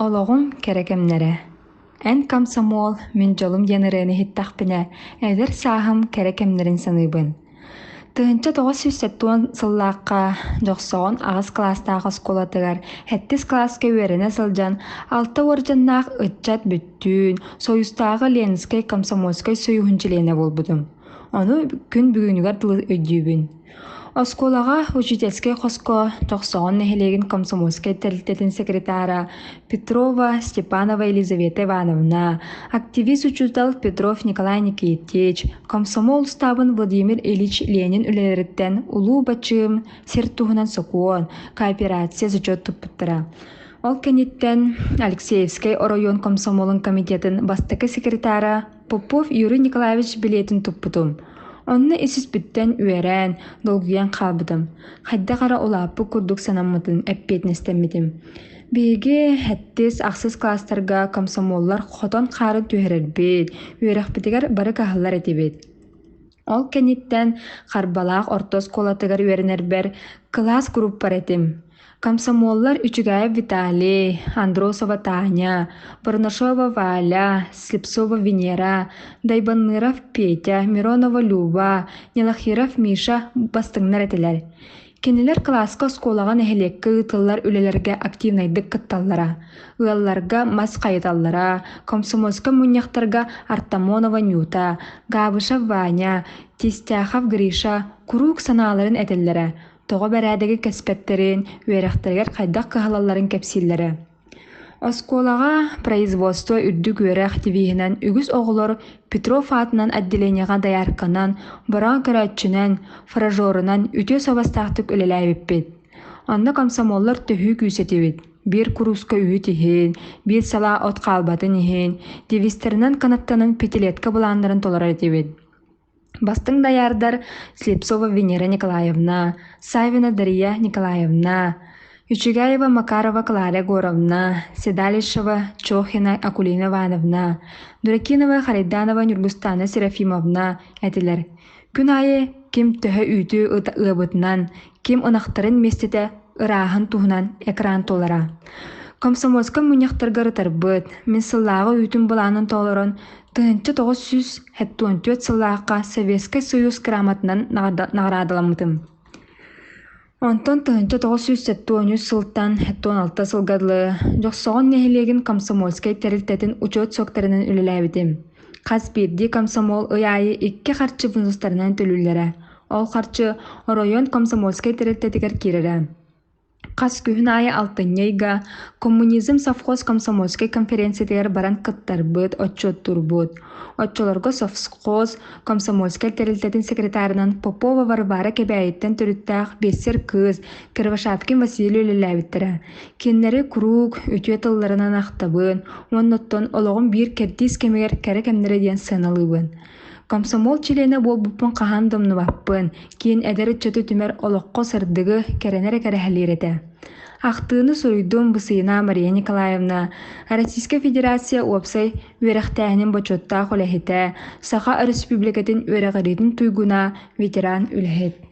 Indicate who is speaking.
Speaker 1: Олоҕум кэрэ кэмнэрэ Эн комсомол, мин дьолум диэн ырыаны иһиттэхпинэ, эдэр сааһым кэрэ кэмнэрин саныыбын. 1970 сыллаахха Дьохсоҕон аҕыс кылаастаах оскуолатыгар сэттис кылааска үөрэнэ сылдьан алта уордьаннаах ыччат бүттүүн Союзтааҕы Ленскэй комсомольскай союһун чилиэнэ буолбутум. Ону күн бүгүнүгэр дылы өйдүүбүн. Оскуолаҕа учительскай хоско Дьохсоҕон нэһилиэгин комсомольскай тэрилтэтин секретара Петрова Степанова Елизавета Ивановна, активист-учуутал Петров Николай Никитич, комсомол устаабын Владимир Ильич Ленин үлэлэриттэн Улуу Бачыым сир туһунан сокуон, кооперация зачет туппуттара. Ол кэнниттэн Алексеевскай оройуон комсомолун комитетын бастакы секретара Попов Юрий Николаевич билиэтин туппутум. Онно ис-испиттэн үөрэн, долгуйан хаалбытым. Хайдах эрэ улааппыт курдук санаммытын эппиэтинэстэммитим. Биһиги сэттис, ахсыс кылаастарга комсомоллар хотон хаарын түһэрэрбит, үөрэхпитигэр бары кыһаллар этибит. Ол кэнниттэн Харбалаах орто оскуолатыгар үөрэнэрбэр кылаас группар этим. Комсомоллар Үчүгэйэп Виталий, Андросова Таня, Бурнашова Валя, Слепцова Венера, Дайбанныров Петя, Миронова Люба, Нелахиров Миша бастыҥнар этилэр. Кинилэр кылааска оскуолаҕа нэһилиэккэ ыытыллар үлэлэргэ активнайдык кытталлара. Ыалларга мас хайыталлара, комсомольскай мунньахтарга Артамонова Нюта, Габышев Ваня, Тистяхов Гриша куруук санааларын этэллэрэ, тоҕо бэрээдэги кэспэттэрин, үөрэхтэригэр хайдах кыһалалларын кэпсииллэрэ. Оскуолаҕа производство үрдүк үөрэх девиһинэн үгүс оҕолор Петров аатынан отделениеҕа доярканан, бороон көрөөччүнэн, фражерунан үтүө суобастаахтык үлэлээбиппит. Онно комсомоллар төһүү күүс этибит. Биир курууска үүт иһин, биир салаа от хаалбатын иһин, девизтэринэн канаттанан пятилетка былааннарын толорор этибит. Бастыҥ дайаардар Слепцова Венера Николаевна, Савина Дария Николаевна, Үчүгэева Макарова Клара Егоровна, Седалищева Чохина Акулина Ивановна, Дуракинова Харайданова Ньургустана Серафимовна этилэр. Күн аайы ким төһө үүтү ыабытынан, ким ынахтарын миэстэтэ ырааһын туһунан экран туолара. Комсомольскай мунньахтарга ырытарбыт, мин сыллааҕы үүтүм былаанын толорон 1974 сыллаахха Советскай Союз грамотанан наҕараадаламмытым. Онтон 1973 сылтан 76 сылга дылы Дьохсоҕон нэһилиэгин комсомольскай тэрилтэтин учуот суоктарынан үлэлээбитим. Хас биирдии комсомол ый аайы икки харчы бонустарынан төлүүллэрэ. Ол харчы оройуон комсомольскай тэрилтэтигэр киирэрэ. Хас күһүн аайы алтынньы ыйга «Коммунизм» совхоз комсомольскай конференциятыгар баран кыттарбыт, отчуоттуурбут. Оччолорго совхоз комсомольскай тэрилтэтин секретарынан Попова Варвара Кэбээйиттэн төрүттээх биэссэр кыыс Кривошапкин Василий үлэлээбиттэрэ. Кинилэри куруук үтүө тылларынан ахтабын уонна оттон олоҕум биир кэрдиис кэмигэр кэрэ кэмнэрэ диэн сыаналыыбын. Комсомол чилиэнэ буолбуппун хаһан да умнубаппын, киин эдэр ыччаты түмэр олоххо сырдыгы, кэрэни эрэ кэрэһэлиир этэ. Ахтыыны суруйдум Бысыина Мария Николаевна, Российскай Федерация уопсай үөрэхтээһинин бочуоттаах үлэһитэ, Саха Өрөспүүбүлүкэтин үөрэҕириитин туйгуна, ветеран үлэһит.